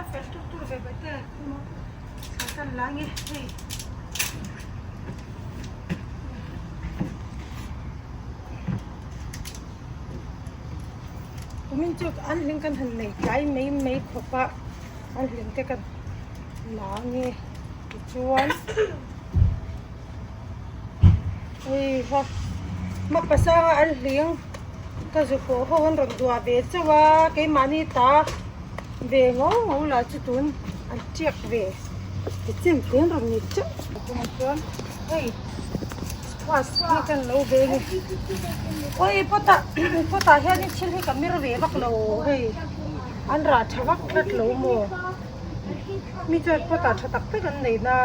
va fel tur tur ve bai te thla kan la nge hei. Kumin chu an hling kan han nei tlai mai mai khawp a an hling te kan la nge tichuan hei ha hmapa sanga an hling ka zu pawh ho an rawn duah ve chauh a keimahni ta ve ngo ngo lah chu tun an tiak ve tichin te an rawn ni teuh chuan hei squash hi kan lo ve a ni awi potah potah hianin thil hi ka mir ve vak lo hei an rah tha vak tlat lo maw mi chuan potah tha tak tak an nei na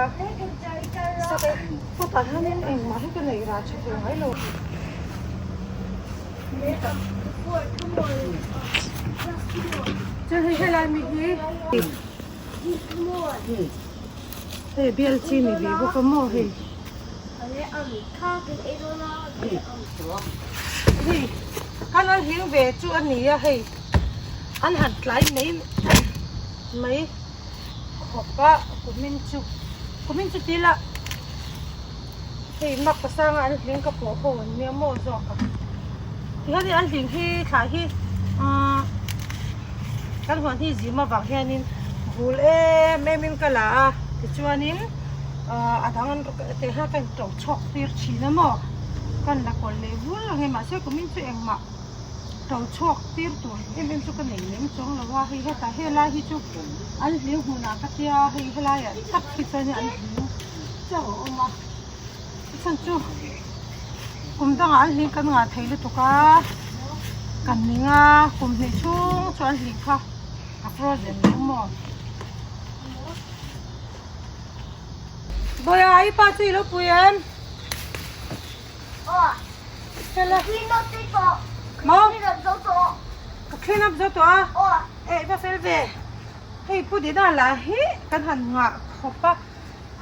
potah hianin engmah hi ka nei rah tha thei ngai lo. Chuan hei helai mi hi hei bial chi ni ve bawk a maw hei hei kan an hling ve chu a ni a hei an han tlai mai mai khawp a kumin chu kumin chu tila hei mak pasanga an hling ka pawh ho an nia maw zawk a tihian an hling hi thla hi umm kan huan hi zim avang hianin bul em em in ka la a tichuanin ahh a dang an teh hian ka into chhuak tir thin a maw kan la kawlh leh vul ang e mahse kumin chu engmah to chhuak tir tur em em chu ka nei lem chuang lo a hei hetah helai hi chu an hling hmunah ka tia hei helaiah tak hi chuan an hling chauh a awm a chhan chu kum dangah an hling kan ngah thei lutuk a kan ning a kum hnih chhung chu an hling kha a frozen lo maw Bawiha i pa chu i lo pui em? Maw? Ka clean up zo tawh a eh va fel ve hei pu Dina lah hi kan han nghah khawp a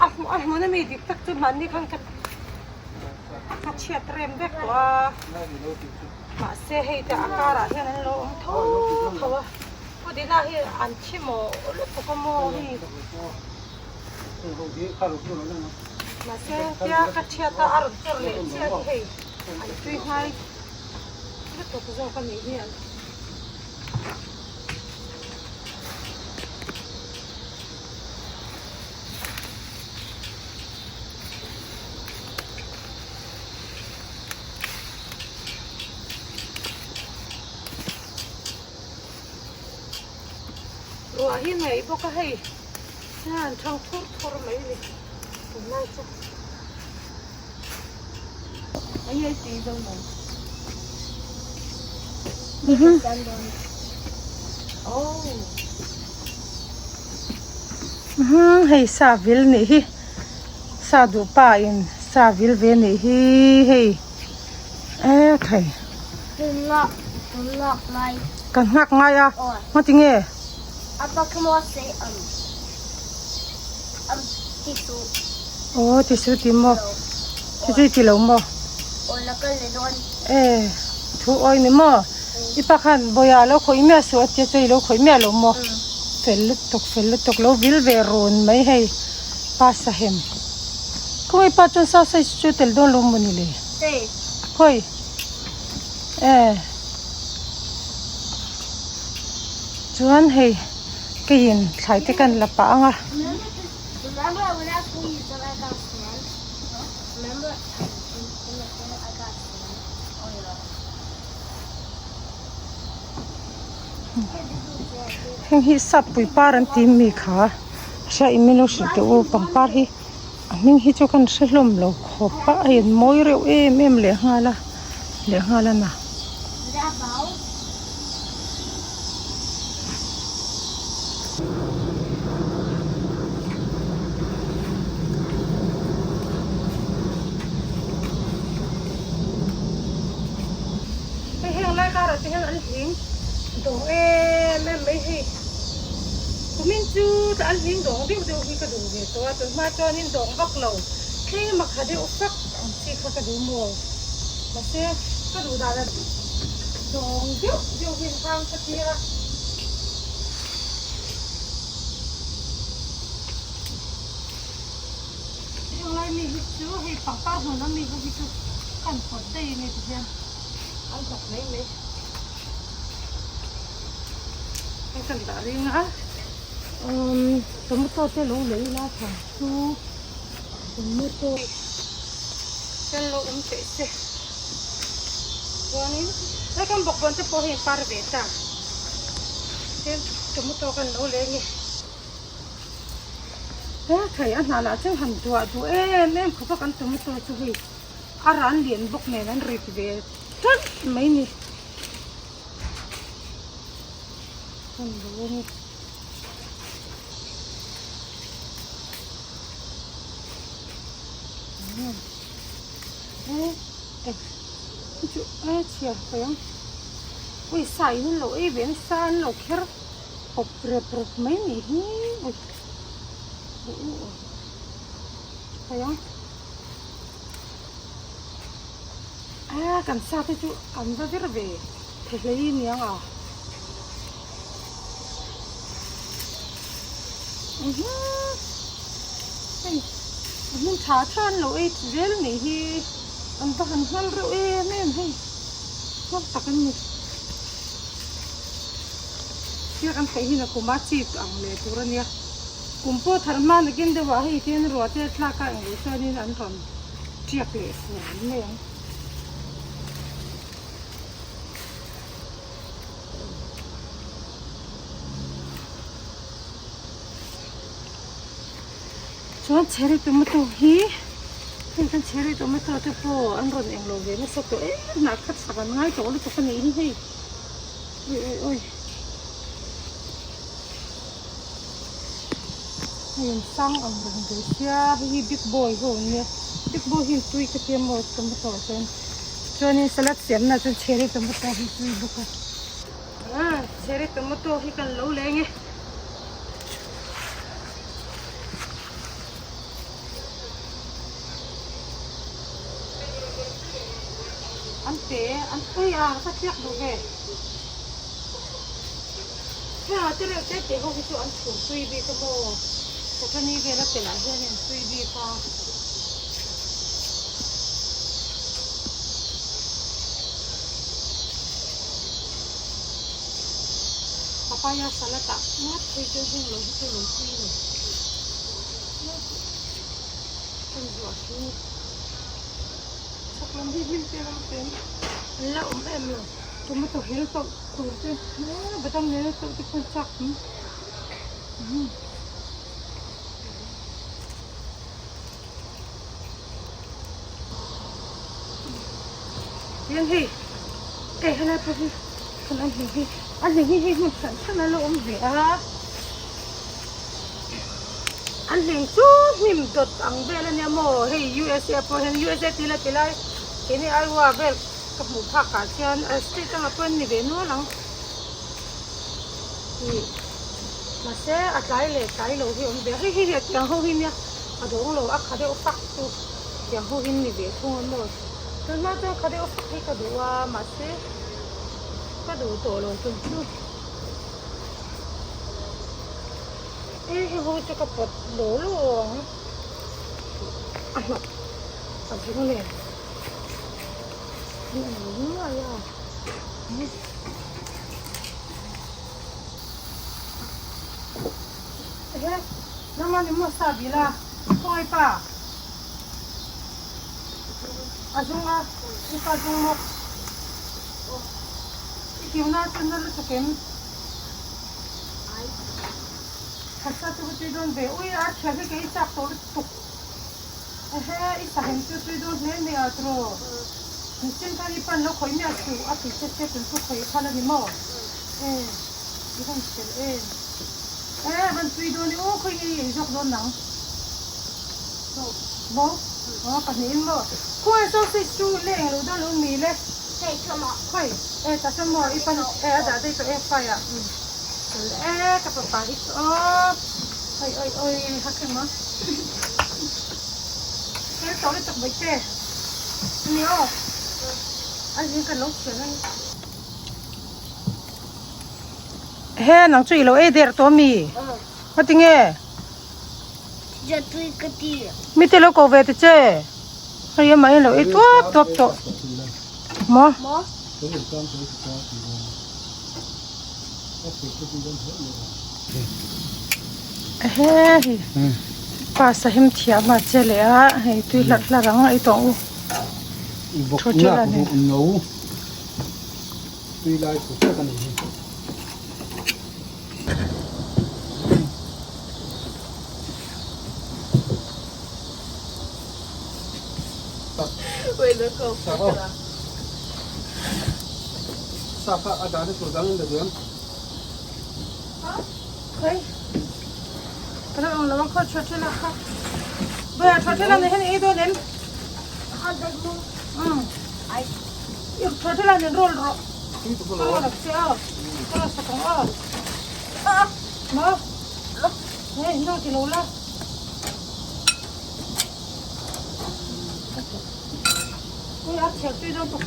a hmuh a hmun ami dik tak chu mahni khan ka ka chhiat rem vek tawh a mahse hei te a karah hian an lo awm tho tho a pu Dina hi an thi maw lutuk a maw hei. Mahse tia ka thiat a a rawn chawr leh chiah hi hei an tui ngai lutuk zawk a nih hi an Ruah hi ngaih bawk a hei hian thang thur thur mai a ni tunlai chu. Hei sa vil nih hi sa duh pa in sa vil ve nih hi hei e thei. Kan nghak ngai a ngati nge? Aw ti su ti maw ti su ti lo maw e thu awi ni maw i pa khan bawia lo khawih miah suh a tia chuan i lo khawih miah lo maw fel lutuk fel lutuk lo vil ve run mai hei pa sahem khawngaih pa chuan sa size chu tel dawn lo maw ni le khawi e chuan hei keiin thlai te kan la pah ang a. Heng hi sap pui par an tih mi kha hria in min lo hrilh teh u pangpar hi a hming hi chu kan hre hlawm lo khawp a a in mawi reuh em em leh nghal a leh nghal a na. Hei heng lai karah te hian an hling dawng em em mai hei kumin chu an hling dawng deuh deuh hi ka duh ve tawh a tunhma chuanin dawng vak lo tlem a kha deuh fak ang chi kha ka duh maw mahse ka duh dan a dawng deuh deuh hi an hang ka tia. Helai mi hi chu hei pangpar hmun a mi ho hi chu kan pawt daih a ni tihian an hnawk mai mai. Hei kan dah ring a umm tomato te lo lei ila thlan chu tomato te an lo awm teh se chuanin helai kan bawkbawn te pawh hei par ve ta tin tomato kan lo lei a ni. He thei a hnah lah chuan han duah duh em em khawp a kan tomato chu hei a ran lian bawk nen an rit ve tlat mai ni. Kan duh a ni. Chu a chhiar thei ang ui sa in an lo ei ve ang sa an lo kher. Pawp rep rep mai nih hi ui thei ang a kan sa te chu an va vir ve thei hlei aniang a hei a hmun tha tha an lo ei zel nih hi an va han nghal reuh em em hei nghal tak an ni. Thil kan theih hin a kum a chip ang leh tur a nia. Kum pawh thar hma nakin deuh ah hei tin ruah te a tlak a englo chuanin an rawn tiak leh fur mai ang. Chuan cherry tomato hi heng kan cherry tomato te pawh an rawn englo ve nasa tawh em hnah khat sak an ngai tawh lutuk a nih hi hei. Ui ui ui. Hei an sang ang reng ve sia hei hi big boy ho an nia big boy hi tui ka tia maw tomato ah chuan chuanin salad siamna ah chuan cherry tomato hi tui bawk a ah cherry tomato hi kan lo leng e. An pe an ui a ka tliak duh ve. Heng te reuh te te ho hi chu an chhum tui bik a maw Sathani vela pelh ah hian an tui bik a. Papaya salad ah ngawt phei chuan heng lo hi chu lo tui lo. Kan zuah chu chhak lam hi hlim te lam ten an la awm em lo tomato hel tawlh tur te badam nena tawlh te pawh an chak awm. Tiang hei hei helai pawh hi an hlim hi a hlim hi hei hmun hran hran a la awm ve a an hlim chu hnim dawt ang vel a nia maw hei USA pawh hian USA tih la ti lai keini Iowa vel ka hmuh phak ah chuan state dangah pawh an ni ve nual ang ih mahse a tlai leh tlai lo hi a awm ve a hei hei hi a tiang ho hi nia a dawng lo a kha deuh fak chu tiang ho hi an ni ve thung a maw tunhma chuan kha deuh fak hi ka duh a mahse ka duh tawh lo tun chu e hei ho chu ka pawt lo lo ang a hnawk a zung nen an ang nuai a. Ehe, nangmah ni maw sa bil a, khawngaih pa? A zung a, i pa zung maw? I kiuna chu na lutuk em? Khasa chu ka tui dawn ve, ui a thial hi kei i chak tawh lutuk. Ehe, i sahem chu tui dawn hle mai a tiraw? Nichin khan i pan lo khawih miah suh, a ti che che tun chu khawih phal a ni maw? E, i han fel em? E, han tui dawn i, aw khawi nge i ei zawk dawn nang? Maw? Aw, pahnihin maw? Khawi sausage chu leng lo dawn lo mi le? Khawi, e ta saw maw i pan, e a dah daih tawh e fai ah. Fel e, ka fapa hi chu aw. Oi oi oi, ha khe maw? Fel tawh lutuk mai che. Ani aw, a zing kan lo thiam a ni. He nang chu i lo ei der tawh mi? Ngatinge? Mite lo ko ve ta che. Hei amah hian lo ei tuap tuap tawh. Maw? Ehe hei pa sahim thiam a che leh a hei tui hlarh hlarh ang ei tawh ang u. Vawknak vawk no tui lai tha tak a ni hi. Sap a a dahna tur dang la duam. Hei. Kana ang lo kho tha thela kha. Baya tha thela ne hen ei do nem. Ai. I tha thela nen roll ro. Roll rak che a. Roll sa kong a. Ma. Hei no ti lo la. Ui a chhiar tui dawn bawk.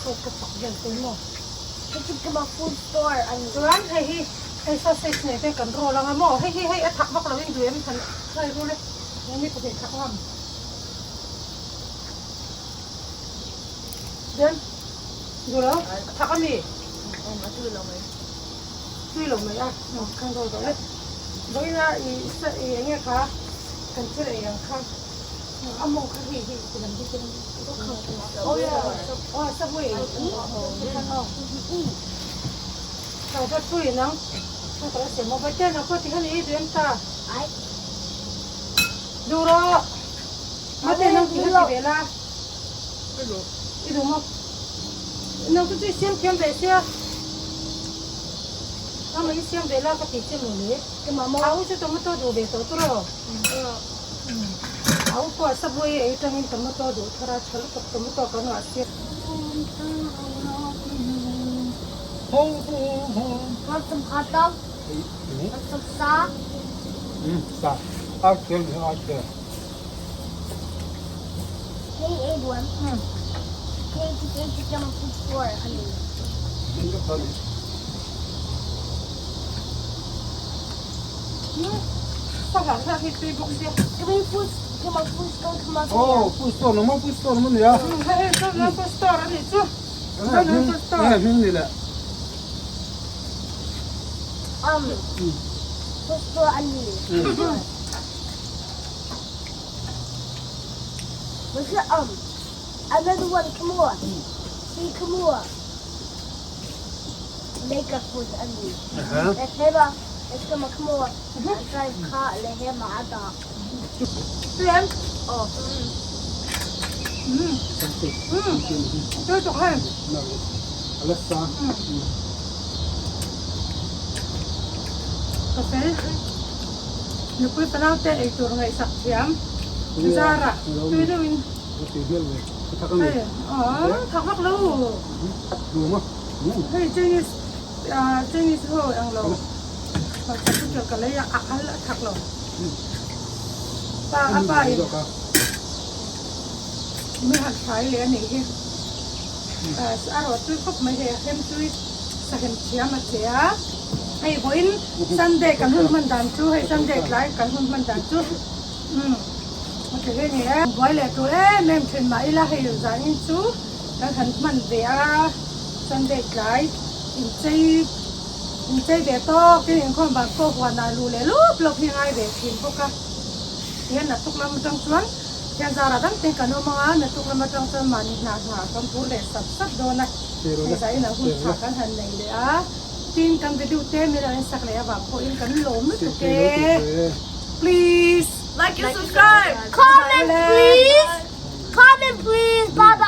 Food ka chak vel tui maw. Chuan hei hi hei sausage nei te kan roll anga maw hei hi hei a thak vak lo in duh em han try rul e eng mi pahnih thak ngam. Then duh lo a thak ami. A tui lo mai. Tui lo mai a kan roll tawh le. Vawiina i i eng nge kha kan thil ei ang kha a mawng kha hei hei ti lam hi ti lam aw subway aw va tui nang ka kal a siam maw vawiin ang pawh ti khan i ei duh em ta duh rawh mate nang ti khan ti ve la i duh maw nang chu chu i siam thiam ve sia. Mama i siam ve la ka ti che maw le. A u chu tomato duh ve tawh tur aw. A u pawh a subway a ei tangin tomato duh thar a tha lutuk tomato kan ngah sia. Want some hot dog? Want some sa? Sa. Ar tel ni ar tel. Hey Edwin. Hey hey hey food store ani. Oh, food store nangmah food store maw nia? Hei hei food store a nih chu. Nge hming ni le? Food store a ni. Another one, come on. See, come on. Make a food a ni. Tui em? Tui tuk hei. Ka fel. Nupui panau te ei tur ngaihsak thiam. Zara tui deuhin. Hei aw thak vak lo. Hei Chinese ah Chinese ho ang lo hmarcha chu tel ka lei a a al a thak lo pa a pa in mi han thlai leh a nih hi a rawh tui khawp mai hei a hem tui sahem thiam a che a hei vawiin Sunday kan hun hman dan chu hei Sunday tlai kan hun hman dan chu umm a ti hle a ni e buai leh tur em em thin mah ila hei zanin chu. Kan han hman ve a, Sunday tlai inchei inchei ve tawk in inkhawm vang pawh huanah luh leh lawp lawp hi a ngai ve thin bawk a. Tihian naktuk lam atang chuan thian zarah dang te kan awm ang a, naktuk lam atang chuan mahni hna hna kan phur leh sap sap dawn a, hei zahin a hun tha kan han nei leh a, tin kan video te min lo en sak leh avang pawhin kan lawm lutuk e. Please Like and subscribe! Comment please! Comment please! Bye bye!